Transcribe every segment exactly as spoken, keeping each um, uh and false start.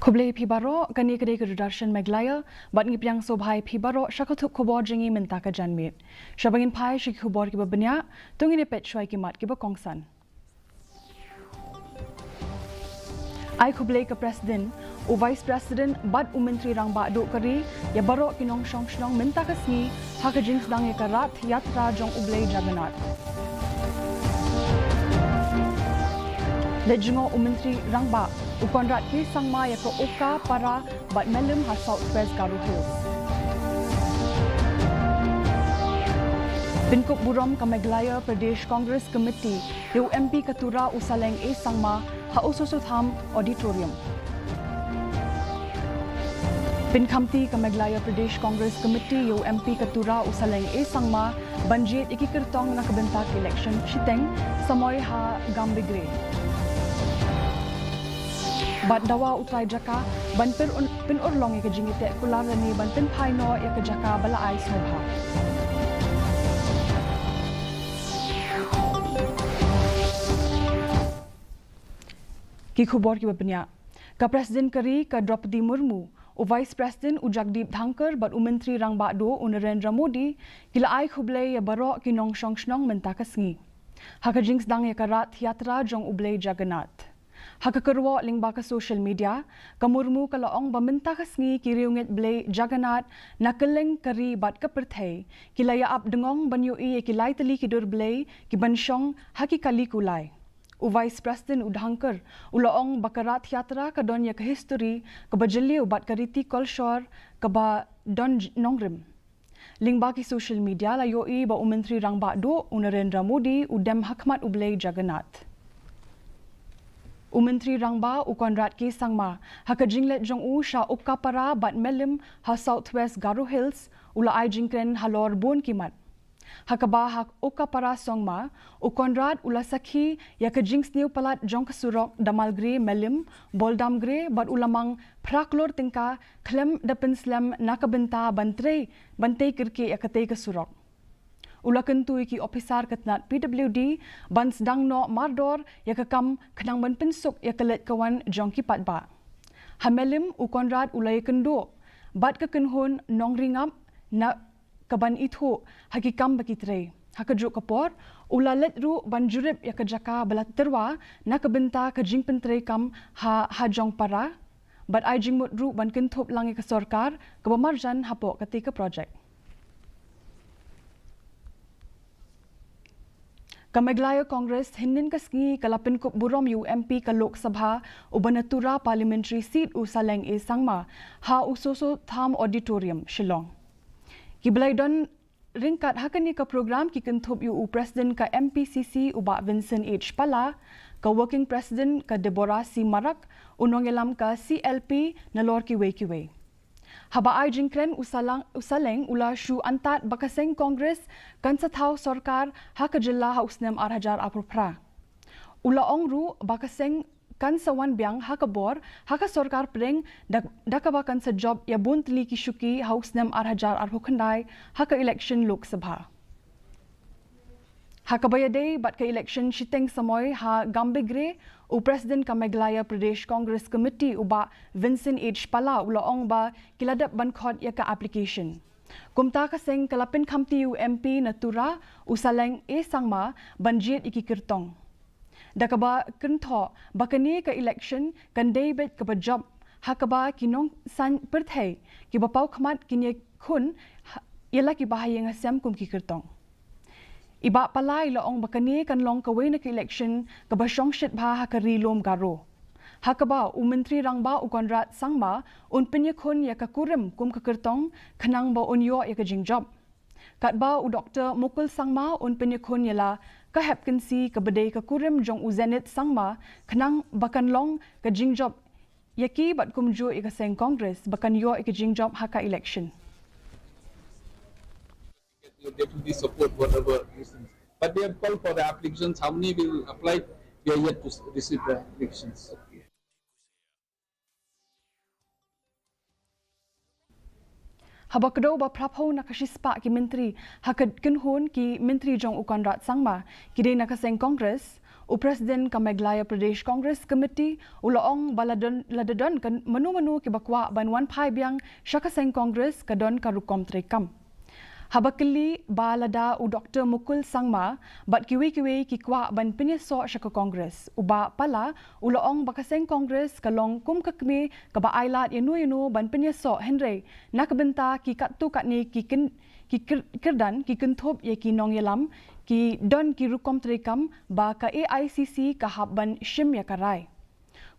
Khublei phi baroh, kane ka dei ka Doordarshan Meghalaya, bad ngi pdiang sngewbha ïa phi baroh sha ka thup khubor jong ngi mynta ka janmiet. Sha ba ngin phai sha ki khubor kiba bniah, to ngin ïa peit shuwa ïa ki mat kiba kongsan. Ai khublei ka President, u Vice President bad u Myntri Rangbah Duh ka ri ïa baroh ki nongshong shnong mynta ka sngi ha ka jingsdang ïa ka Rath Yatra jong u Blei Jagannath. Leit jngoh u Myntri Rangbah u Conrad K Sangma ïa ka Okapara bad Mellim ha South West Garo Hills. Pynkup burom ka Meghalaya Pradesh Congress Committee ïa u M P ka Tura u Saleng A Sangma ha u Soso Tham Auditorium. Pynkhamti ka Meghalaya Pradesh Congress Committee ïa u M P ka Tura u Saleng A Sangma ban jied ïa ki kyrtong na ka bynta ka election shiteng samoi ha Gambegre. Bad dawa u trai jaka ban pyn-, pynurlong ïa ka jingïateh kular lane ban pynphai noh ïa ka jaka ba la ai sngewbha. Ki khubor kiba bniah. Ka President ka ri ka Droupadi Murmu, u Vice President u Jagdeep Dhankhar bad u Myntri Rangbah Duh u Narendra Modi ki la ai khublei ïa baroh ki nongshong shnong mynta ka sngi ha ka jingsdang ïa ka Rath Yatra jong u Blei Jagannath. Ha ka kyrwoh lyngba ka social media, ka Murmu ka la ong ba mynta ka sngi ki riewngeit Blei Jagannath na kylleng ka ri bad ka pyrthei ki la ïa ap dngong ban ïohi ïa ki lai tylli ki dur blei kiban shong ha ki kali kulai. U Vice President u Dhankhar u la ong ba ka Rath Yatra ka don ïa ka histori kaba jylliew bad ka riti kolshor kaba don j-, nongrim. Lyngba ki social media la ïohi ba u Myntri Rangbah Duh u Narendra Modi u dem ha khmat u Blei Jagannath. U Myntri Rangbah u Conrad K Sangma ha ka jingleit jong u sha Okapara bad Mellim ha South West Garo Hills u la ai jingkren halor bun ki mat. Ha kaba ha Okapara Songma, u Conrad u la sakhi ïa ka jingsniew palat jong ka surok Damalgre Mellim, Boldamgre bad u la mang phra klur tyngka khlem da pynslem na ka bynta ban trei, ban tei kyrkieh ïa katei ka surok. U la kyntu ïa ki ophisar ka tnat P W D ban sdang noh mardor ïa ka kam khnang ban pynsuk ïa ka leit ka wan jong ki paidbah. Ha Mellim u Conrad u la ïakynduh bad ka kynhun nongri ngap na kaban ithuh ha ki kam ba ki trei. Ha kajuh ka por, u la leit ruh ban jurip ïa ka jaka ba la tyrwa na ka bynta ka jingpyntrei kam ha, ha jong para, bad ai jingmut ruh ban kynthup lang ïa ka sorkar kaba marjan hapoh katei ka projek. Ka Meghalaya Congress hynnin ka sngi ka la pynkup burom ïa u M P ka Lok Sabha uba na Tura Parliamentary Seat u Saleng A Sangma ha u Soso Tham Auditorium, Shillong. Kiba la ïadon ryngkat ha kane ka program ki kynthup ïa u President ka M P C C u Bah Vincent H Pala, ka Working President ka Deborah C Marak, u nongïalam ka C L P nalor kiwei kiwei. Haba ai jingkren u Salang, u Saleng u la shu antad ba ka seng Congress kan sa thaw sorkar ha ka jylla ha u snem ar hajar arphew phra. U la ong ruh ba ka seng kan sa wan biang ha ka bor ha ka sorkar pdeng da, da kaba kan sa jop ïa bun tylli ki shuki ha u snem ar hajar arphew khyndai ha ka election Lok Sabha. Ha kaba ïadei bad ka election shiteng samoi ha Gambegre, u President ka Meghalaya Pradesh Congress Committee u Bah Vincent H Pala u la ong ba ki la dep ban khot ïa ka application. Kumta ka seng ka la pynkhamti ïa u M P na Tura u Saleng A Sangma ban jied ïa ki kyrtong. Da kaba kynthoh ba kane ka election kan dei beit kaba jop ha kaba ki nongsaiñ pyrthei kiba paw khmat kin ïakhun ha, ïa la kiba ha ïing ha sem kum ki kyrtong. I Bah Pala i la ong ba kane kan long kawei na ka election kaba shongshit bha ha ka ri lum Garo. Ha kaba u Myntri Rangbah u Conrad Sangma un pynïakhun ïa ka kurim kum ka kyrtong khnang ba un ïoh ïa ka jingjop. Katba u Doktor Mukul Sangma un pynïakhun ïa la ka hepkynsi kaba dei ka kurim jong u Zenith Sangma khnang ba kan long ka jingjop ïa ki bad kumjuh ïa ka seng Congress ba kan ïoh ïa ka jingjop ha ka election. Deputy support, whatever reasons. But they have called for the applications. How many will apply? We are yet to s- receive the applications. Haba kdew ba phraphew na ka shispah ki myntri ha ka kynhun ki myntri jong u Conrad Sangma ki dei na ka seng Congress, U President ka Meghalaya Pradesh Congress Committee u la ong ba la don, la da don ka mano mano kiba kwah ban wan phai biang sha ka seng Congress ka don ka rukom treikam. Haba kylli ba lada u Doktor Mukul Sangma bad kiwei kiwei ki kwah ban pynïasoh sha ka Congress, u Bah Pala u la ong ba ka seng Congress ka long kum ka kmie kaba ailad ïano ïano ban pynïasoh, hynrei na ka bynta ki katto katne ki kyn, ki kyr, kyrdan ki kynthup ïa ki nongïalam ki don ki rukom treikam ba ka A I C C ka hap ban shim ïa ka rai.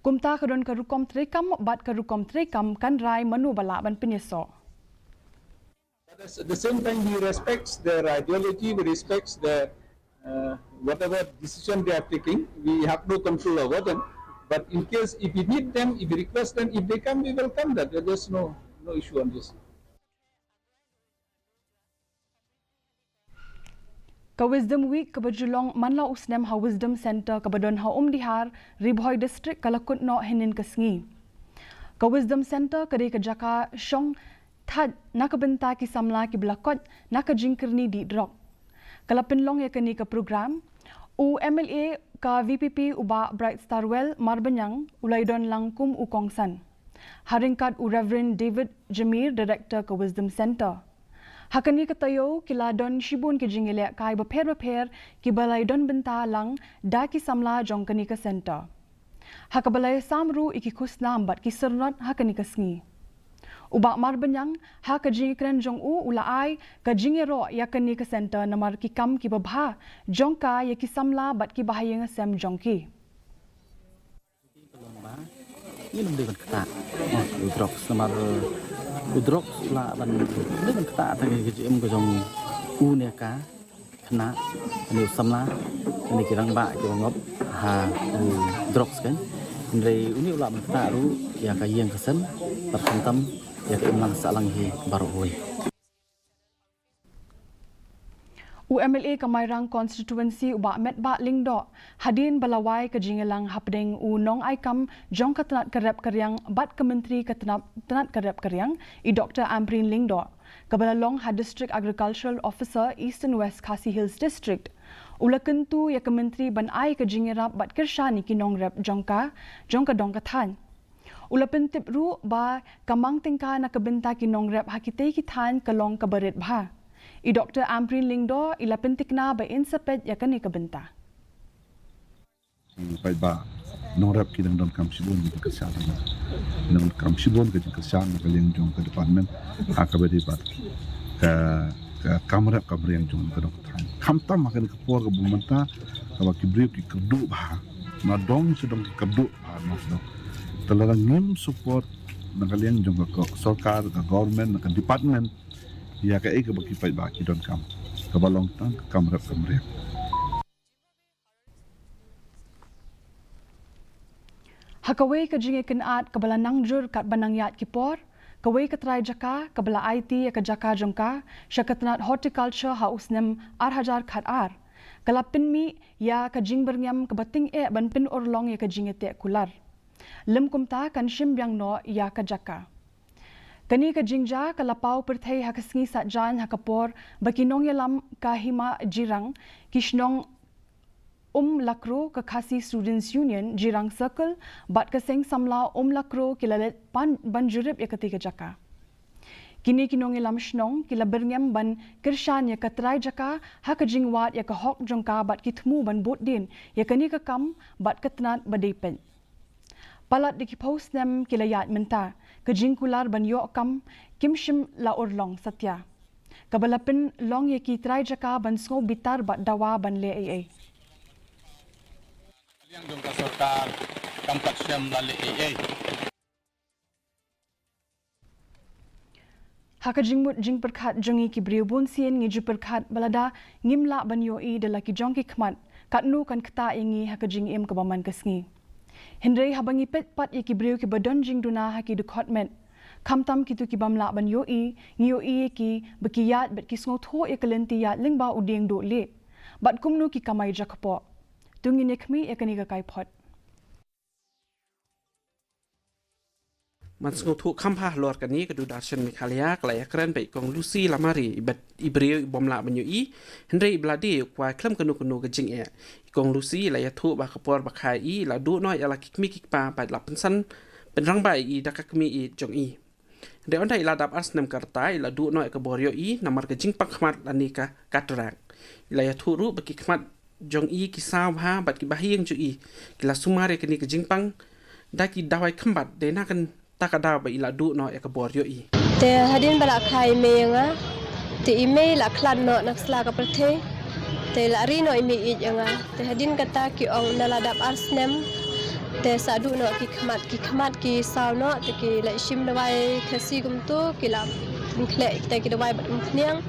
Kumta ka don ka rukom treikam bad ka rukom treikam kan rai mano ba lah ban pynïasoh. But at the same time, we respect their ideology, we respect their uh, whatever decision they are taking. We have no control over them. But in case if we need them, if we request them, if they come, we welcome that. There's no no issue on this. Ka Wisdom Week kaba ju long man la u snem ha Wisdom Centre kaba don ha Umdihar, Ri Bhoi District ka la kut noh hynnin ka sngi. Ka Wisdom Centre ka dei ka jaka shong thait na ka bynta ki samla kiba la koit na ka jingkyrni dih drok. Ka la pynlong ïa kane ka program, u M L A ka V P P u Bah Brightstarwell Marbaniang u la ïadon lang kum u kongsan. Ha ryngkat u Reverend David Jamir, Director ka Wisdom Centre. Ha kane ka taïew ki la don shibun ki jingïalehkai bapher bapher kiba la ïadon bynta lang da ki samla jong kane ka centre. Ha kaba la ïasam ruh ïa ki khusnam bad ki syrnot ha kane ka sngi. U Bah Marbaniang ha ka jingïakren jong u u la ai ka jingïaroh ïa kane ka centre namar ki kam kiba bha jong ka ïa ki samla bad ki bahaïing hasem jong ki. Ngi lum dei ban ktah. Oh, u drugs namar u drugs u lah ban dei ban ktah tang ka jingim ka jong u ne ka khynnah ne u samla ne ki rangbah kiba ngop ha u drugs kan. Hynrei une u lah ban ktah ruh ïa ka ïing ka sem bad khamtam ïa ka imlang sahlang hi baroh kawei. U M L A ka Mairang Constituency u Bah Metbah Lyngdoh hadien ba la wai ka jingïalang hapdeng u nongai kam jong ka tnat ka rep ka riang bad ka Myntri ka tnat, tnat ka rep ka riang i Doctor Ampareen Lyngdoh kaba la long ha District Agricultural Officer Eastern West Khasi Hills District. U la kyntu ïa ka Myntri ban ai ka jingïarap bad kyrshan ïa ki nongrep jong ka, jong ka dong ka thaiñ. U la pyntip ruh ba ka mang tyngka na ka bynta ki nongrep ha kitei ki thaiñ ka long kaba rit bha. I Doctor Ampareen Lyngdoh i la pyntikna ba in sa peit ïa kane ka bynta. Ki paidbah nongrep ki dang donkam shibun ka jingkyrshan, donkam shibun ka jingkyrshan na ka liang jong ka department ha kaba ïadei bad ka, ka kam rep kam riang jong ka dong ka thaiñ. Khamtam ha kane ka por kaba mynta kaba ki briew ki kyrduh bha, na dong sha dong ki kyrduh bha, na sha dong. Te lada ngim support na ka liang jong ka sorkar, ka government, na ka department ïa kaei kaba ki paidbah ki donkam, kaba long tang ka kam rep kam riang. Ha kawei ka jingïakynad kaba la nang jur katba nang ïaid ki por, kawei ka trai jaka kaba la aiti ïa ka jaka jong ka sha ka tnat horticulture ha u snem ar hajar khat ar ka la pynmih ïa ka jingbyrngem kaba tyngeh ban pynurlong ïa ka jingïateh kular. Lym kumta kan shim biang noh ïa ka jaka. Kane ka jingjia ka la paw pyrthei ha ka sngi Saitjaiñ ha ka por ba ki nongïalam ka Hima Jirang, ki shnong Umlakro, ka Khasi Students Union Jirang Circle bad ka seng samla Umlakro ki la leit ban, ban jurip ïa katei ka jaka. Kine ki nongïalam shnong ki la byrngem ban kyrshan ïa ka trai jaka ha ka jingwad ïa ka hok jong ka bad ki thmu ban bud dien ïa kane ka kam bad ka tnat ba dei peit. Palat da ki phew snem ki la ïaid mynta, ka jingkular ban ïoh kam kim shym la urlong satia. Kaba la pynlong ïa ki trai jaka ban sngew bitar bad dawa ban leh ei ei. Liang jong ka sorkar kam pat shym la leh ei ei. Ha ka jingmut jingpyrkhat jong ngi ki briew bun sien ngi ju pyrkhat ba lada ngim lah ban ïohi da la ki jong ki khmat, katno kan ktah ïa ngi ha ka jingim kaba man ka sngi. Hynrei haba ngi peit pat ïa ki briew kiba don jingduna ha ki dkhot met, khamtam kito ki bym lah ban ïohi, ngi ïohi ïa ki ba ki ïaid bad ki sngewthuh ïa ka lynti ïaid lyngba u dieng duh lieh. Bad kumno ki kamai jakpoh. To ngin ïa khmih ïa kane ka kaiphod. Man sngewthuh kham bha halor kane ka Doordarshan Meghalaya ka la ïakren bad i Kong Lucy Lamare, i bad i briew i bym lah ban ïohi, hynrei i ba la die u kwai khlem kano kano ka jingeh. I Kong Lucy i la ïathuh ba ka por ba kha ïa i, i la duh noh ïa la ki kmie ki kpa bad la pynsan pynrangbah ïa i da ka kmie ïeit jong i. Hynrei ynda i la dap ar snem ka rta, i la duh noh ïa ka bor ïohi namar ka jingpang khmat lane ka cataract. I la ïathuh ruh ba ki khmat jong i ki saw bha bad ki bahaïing jong i ki la sumar ïa kane ka jingpang da ki dawai kham bha, dei na kata ka daw ba i la duh noh ïa ka bor ïohi. Te hadien ba la kha i mei ïa nga, te i mei la khlad noh na ka sla ka pyrthei. Te la ri noh i mei ïeit ïa nga. Te hadien kata ki ong na la dap ar snem, te sa duh noh ki khmat, ki khmat ki saw noh, te ki la shim dawai Khasi kumto, ki la pynkhleh kita ki dawai bad umphniang,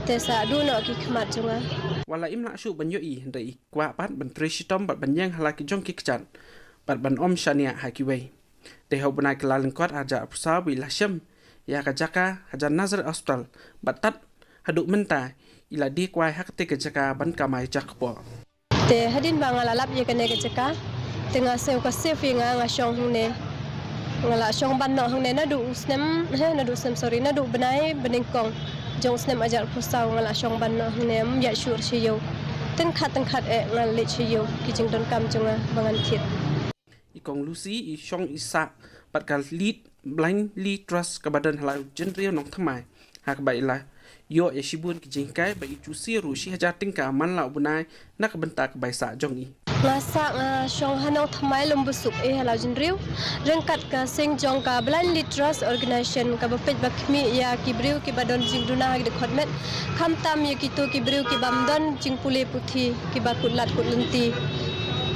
te sa duh noh ki khmat jong nga. Wat la im lah shuh ban ïohi, hynrei i kwah pat ban trei shitom bad ban ïeng ha la ki jong ki kjat bad ban ym shaniah ha kiwei. Te ha u bnai Kyllalyngkot arhajar arphew saw ba i la shem ïa ka jaka hajan Nazareth Hospital bad tad haduh mynta i la die kwai ha kata ka jaka ban kamai jakpoh. Te hadien ba nga la lap ïa kane ka jaka, te nga sngew ka safe ïa nga, nga shong hangne. Nga la shong ban noh hangne naduh u snem, he, naduh u snem, sorry, naduh u bnai banyngkong jong u snem arhajar arphew saw, nga la shong ban noh hangne, ym ïaid shuh sha ïew. Tyngkhat tyngkhat eh nga leit sha ïew, ki jingdonkam jong nga ba ngan thied. I Kong Lucy i shong i sah bad ka Lead Blindly Trust kaba don ha la u Jynriew Nongthymmai, ha kaba i la ïoh ïa shibun ki jinghikai bad i ju siew ruh shi hajar tyngka man la u bnai na ka bynta ka bai sah jong i. Nga sah, nga shong ha Nongthymmai Lumbusuk, eh, ha la u Jynriew, ryngkat ka seng jong ka Blindly Trust Organization kaba peit ba khmih ïa ki briew kiba don jingduna ha ki dkhot met, khamtam ïa kito ki briew ki bym don jingpule puthi, kiba kut lad kut lynti.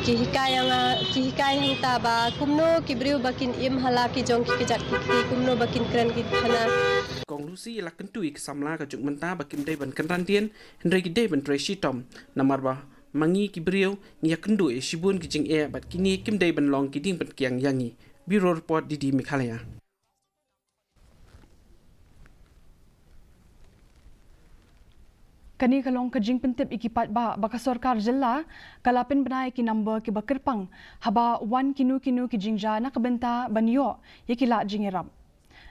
Ki hikai ïa nga, ki hikai hangta ba kumno ki briew ba kin im ha la ki jong ki kjat ki kti, kumno ba kin kren ki khana. Kong Lucy i la kyntu ïa ki samla ka juk mynta ba kim dei ban kynran dien, hynrei ki dei ban trei shitom. Namar ba ma ngi ki briew ngi ïakynduh ïa shibun ki jingeh bad kine kim dei ban long ki dieng ban kiang ïa ngi. Bureau Report, D D Meghalaya. Kane ka long ka jingpyntip ïa ki paidbah ba ka sorkar jylla ka la pynbna ïa ki number kiba kyrpang haba wan kino kino ki jingjia na ka bynta ban ïoh ïa ki lad jingïarap.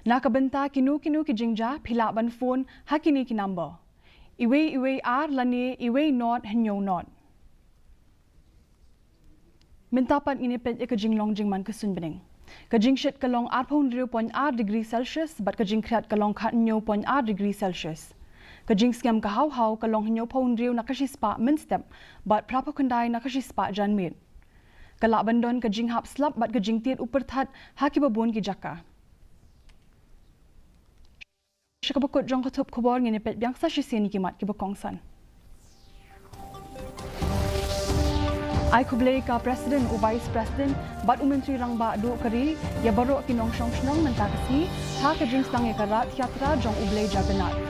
Na ka bynta kino kino ki jingjia phi lah ban phone ha kine ki number: iwei iwei ar lane iwei not hynñiew not. Mynta pat ngin ïa peit ïa ka jinglong jingman ka suiñbneng. Ka jingshit ka long arphew hynriew point ar degree Celsius bad ka jingkhriat ka long khathynñiew point ar degree Celsius. Ka jingsngem ka haw haw ka long hynñiewphew hynriew na ka shispah mynstep bad phraphew khyndai na ka shispah janmiet. Ka lah ban don ka jinghap slap bad ka jingtied u pyrthat ha kiba bun ki jaka. Sha kaba kut jong ka thup khubor ngin ïa peit biang sa shisien ïa ki mat kiba kongsan. Ai khublei ka President, u Vice President bad u Myntri Rangbah duh ka ri ïa baroh ki nongshong shnong mynta ka sngi ha ka jingsdang ïa ka Rath Yatra jong u Blei Jagannath.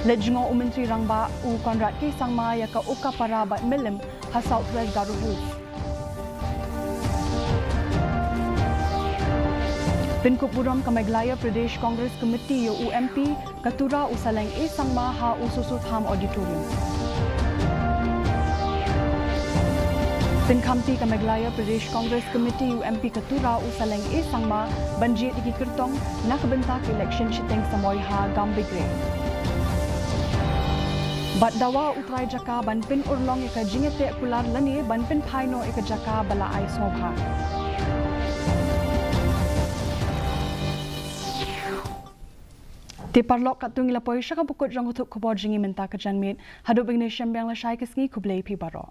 Leit jngoh u Myntri Rangbah u Conrad K Sangma ïa ka Okapara bad Mylliem ha South West Garo Hills. Pynkup burom ka Meghalaya Pradesh Congress Committee ïa u M P ka Tura u Saleng A Sangma ha u Soso Tham Auditorium. Pynkhamti ka Meghalaya Pradesh Congress Committee ïa u M P ka Tura u Saleng A Sangma ban jied ïa ki kyrtong na ka bynta ka election shiteng samoi ha Gambegre. Bad dawa u trai jaka ban pynurlong ïa ka jingïateh kular lane ban pynphai noh ïa ka jaka ba la ai sngewbha. Te paralok, katto ngi la poi sha kaba kut jong ka thup khubor jong ngi mynta ka janmiet. Haduh ba ngin ïashem biang lashai ka sngi, khublei phi baroh.